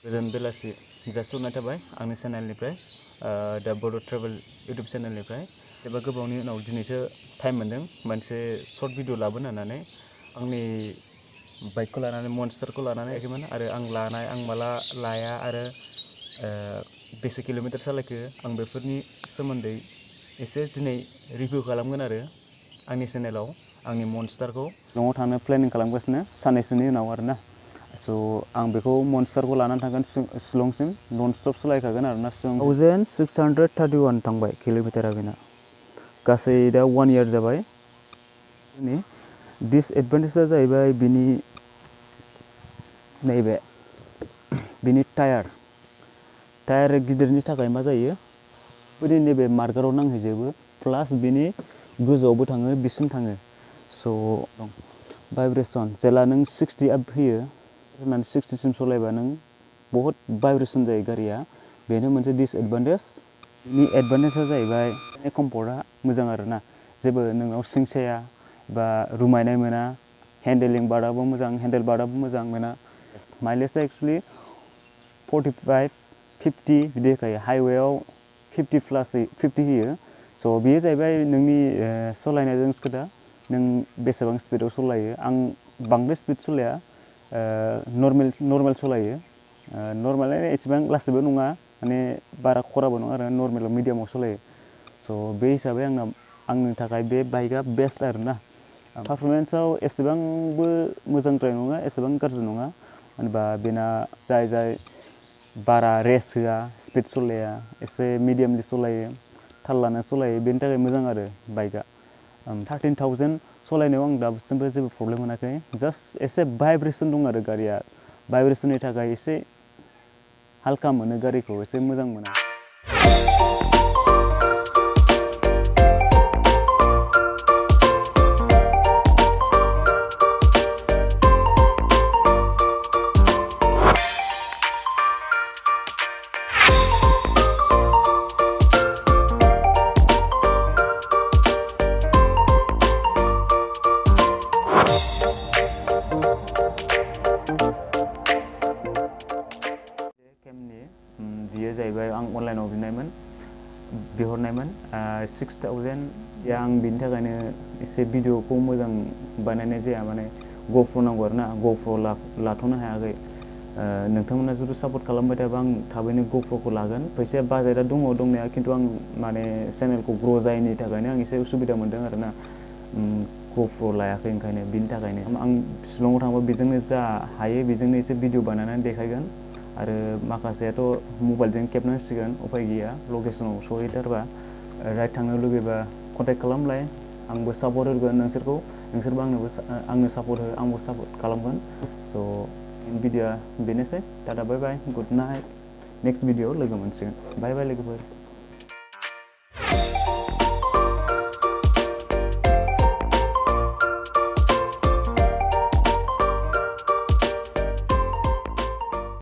गोजोन बेलासि जासिहरनाय थाबाय आंनि चेनेलनिफ्राय दा बड' ट्रेभेल इउटुब चेनेलनिफ्राय एबा गोबावनि उनाव दिनैसो टाइम मोनदों मोनसे सर्ट भिडिअ लाबोनो होननानै आंनि बाइकखौ लानानै मन्स्टारखौ लानानै फैदोंमोन आरो आं लानाय आं माला लाया आरो बेसे किल'मिटार सालायखो आं बेफोरनि सोमोन्दै एसे दिनै रिभिउ खालामगोन आरो आंनि चेनेलाव आंनि मन्स्टारखौ न'आव थांनो प्लेनिं खालामगासिनो साननैसोनि उनाव आरोना स' आं बेखौ मन्स्टारखौ लानानै थांगोन शिलंसिम नन स्टप सालायखागोन आरोना 1631 थांबाय किल'मिटारा बेना गासै दा 1 इयार जाबाय। डिसएडभान्टेजआ जाहैबाय नैबे बिनि टायार गिदिरनि थाखाय मा जायो बिनि नैबे मार्गाराव नांहैजोबो प्लास बिनि गोजौआवबो थाङो बिसिम थाङो स' भाइब्रेसन जेला नों 60 आप होयो होननानै 60 सिम सलायबा नों बहुत भाइब्रेसन जायो गारिया बेनो मोनसे डिसएडभान्टेज। बिनि एडभान्टेजआ जाहैबाय कम्फर्टआ मोजां आरोना जेबो नोंनाव सिंसाया बा रुमायनाय मोना हेन्डेलिं बाराबो मोजां हेन्डेल बाराबो मोजां मोना माइलेजआ एक्चुअलि 45-50 बिदि होखायो हाइवेआव 50 होयो स' बेयो जाहैबाय नोंनि सालायनायजों खोथा नों बेसेबां स्पिडआव सालायो आं बांद्राय स्पिड सालाया नर्मेल सालायो नर्मेल एसेबां लासैबो नङा माने बारा खराबो नङा आरो नर्मेलाव मिडियामाव सालायो स' बे हिसाबै आंनि थाखाय बे बाइकआ बेस्ट आरोना पारफरमेन्सआव एसेबांबो मोजांद्राय नङा एसेबां गाज्रि नङा होनबा बेना जाय बारा रेस होआ स्पिड सालाया एसे मिडियामलि सालायो थाल लाना सालायो बेनि थाखाय मोजां आरो बाइकआ 13,000 सालायनायाव आं दासिमबो जेबो प्रब्लेम मोनाखै जास्ट एसे भाइब्रेसन दं आरो गारिया भाइब्रेसननि थाखाय एसे हालका मोनो गारिखौ एसे मोजां मोना। बियो जाहैबाय आं अनलाइनाव बिहरनायमोन 6,000 आं बिनि थाखायनो एसे भिडिअखौ मोजां बानायनाय जाया माने गप्र नांगौ आरोना गप्र लाथ'नो हायाखै नोंथांमोना जुदि सापर्ट खालामबाय थाबा आं थाबैनो गप्रखौ लागोन फैसाया बाजेटआ दङ दंनाया खिन्थु आं माने चेनेलखौ ग्र' जायैनि थाखायनो आं एसे उसुबिदा मोनदों आरोना गप्र लायाखै ओंखायनो बिनि थाखायनो आं शिलंआव थांबा बेजोंनो जा हायो बेजोंनो एसे भिडिअ बानायनानै देखायगोन आरो माखासेयाथ' मबाइलजों खेबनांसिगोन उफाय गैया लकेसनाव सहैथारबा राइड थांनो लुगैबा कन्टेक्ट खालामलाय आंबो सापर्ट होगोन नोंसोरबो आंनो सापर्ट हो आंबो सापर्ट खालामगोन स' भिडिअआ बेनोसै टाटा बाय बाय गुड नाइट नेक्स्ट भिडिअआव लोगो मोनसिगोन बाय बाय लोगोफोर।